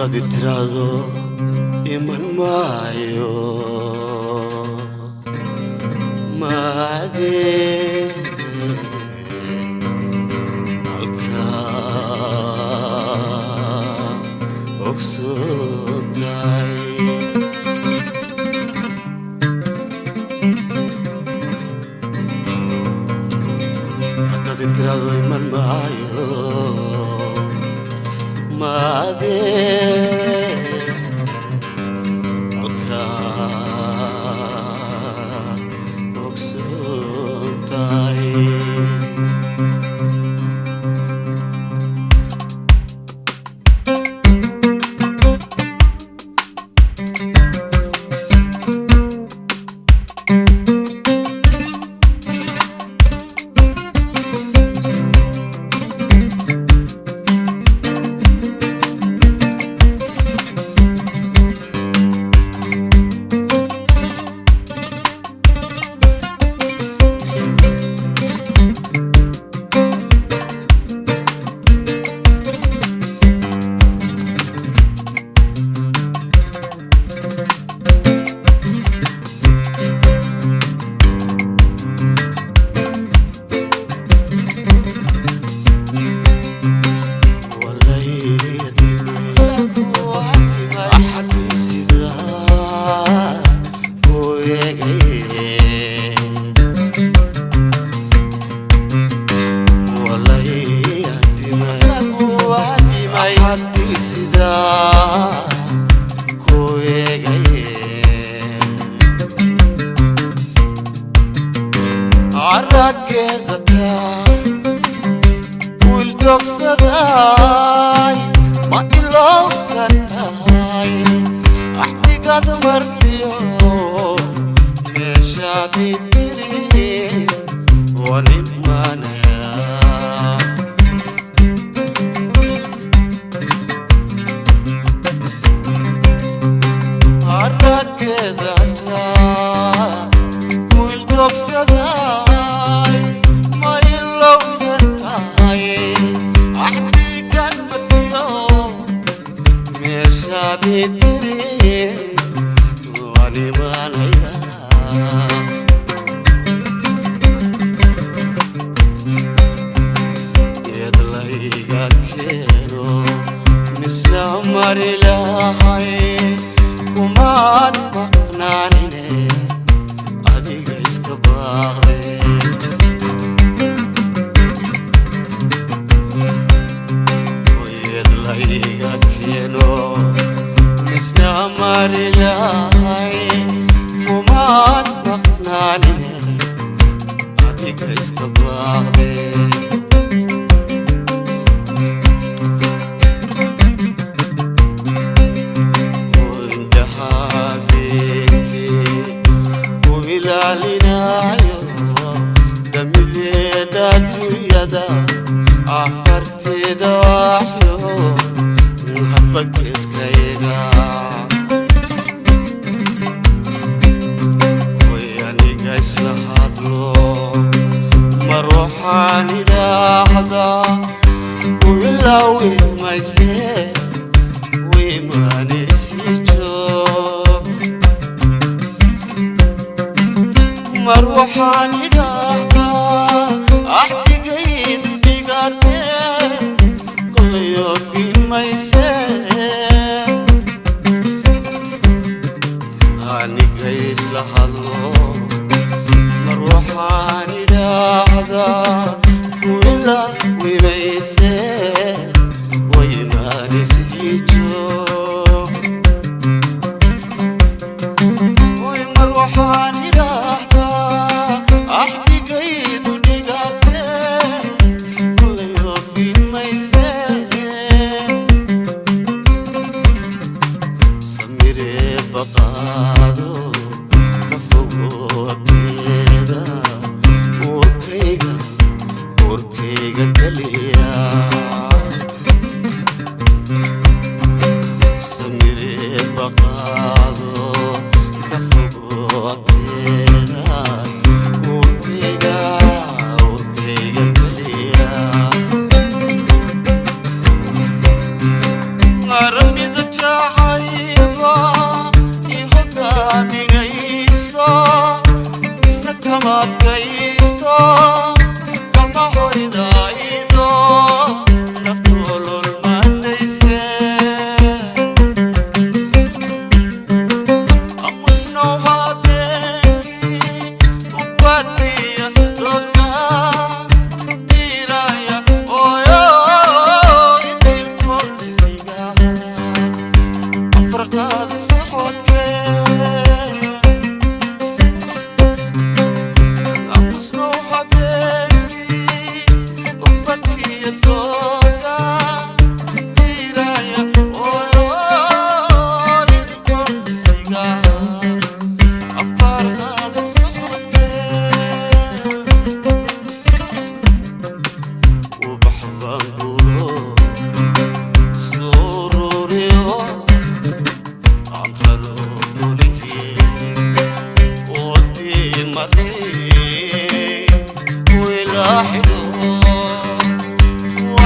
Haddaad i tiraahdo iman maayo, maadee halkaa ogsoon tahay. Haddaad i tiraahdo iman maayo, maadee halkaa ogsoon tahay. Kuldogsaday ma ilowsan tahay axdigad martiyo meeshaadi tiri wanimanaya. Araggeedata kuldogsaday ma ilowsan tahay axdigad martiyo meeshaadi tiri wanimanaya. Geed layga keeno misna mari lahay kumaad maqnaanine, adiga iska baaqde. Geed layga keeno misna mari lahay kumaad maqnaanine, adiga iska baaqde. Ku ilaalinayo dhamideeda adduunyada afarteeda waxyo hadba geeskayga. Way aniga isla hadlo, mar waxaan idhaahdaa ku ilaawi mayse wiimaanisi joog. Mar waxaan idhaahdaa axdigaydu dhigatee kulayoofin mayse. Aniga isla hadlo, mar waxaan idhaahdaa kuila wimayse waymanisii joog. Oy mar waxaan idhaahdaa axdi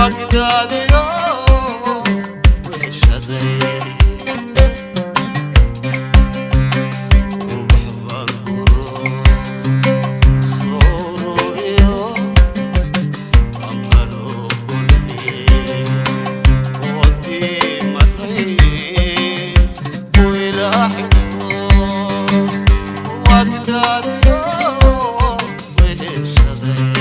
Wagdaadiyo weheshaday ubax baan guro soororiyo amhano golhe wadii maray kuilaaxiko wagdaadiyo weheshaday.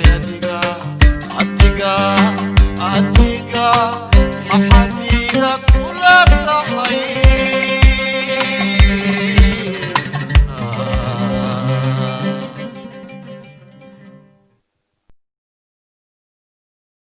Adiga, adiga, maxadiga.